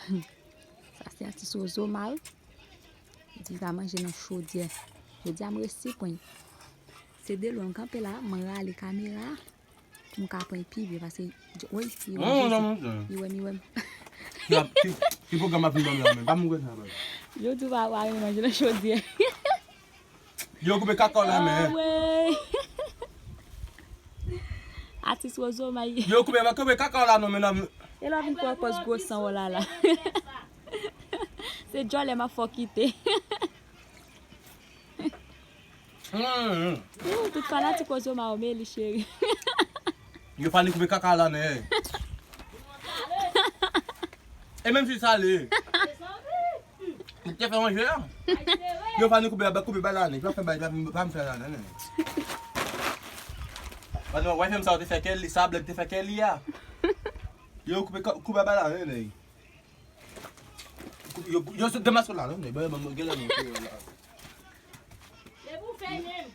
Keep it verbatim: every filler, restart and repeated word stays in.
Sa se atis Rozo May. Li di l ka manje nan chodyè. Jodi a m resi pran. Se delo m kanpe la, mwen rale kamera. Pou m ka pran pi byen, paske, woy, li wè m. Li wè m, li wè m. Ki, ki, ki pwogram ap vin ban m la menm? Pa m wè sa, bro. Yo tou pa, pa renmen manje nan chodyè. Yo koupe kaka w la, men. Anmwey. Atis Rozo May. Yo koupe, koupe kaka w la, non, men nan. E lè w vin pran pòz gwo san w la la. Se djòlè m ap fè w kite. Hmm. Ooh, tout fanatik Rozo May yo, men li cheri. Yo fanatik koupe kaka la, men. E menm si sale. Ou te fè manje a? Yo fanatik koupe, koupe bay la, men. Pa fè bay, pa, pa m fè la, men. Pandan w fè m sa, ou te fè kè li, sa blèd te fè kè li a. Yo koupe, koupe bay la, men. Yo, yo sot demaske la, non? Nèg, ban mwen gen la, non, la. Depi w fè menm.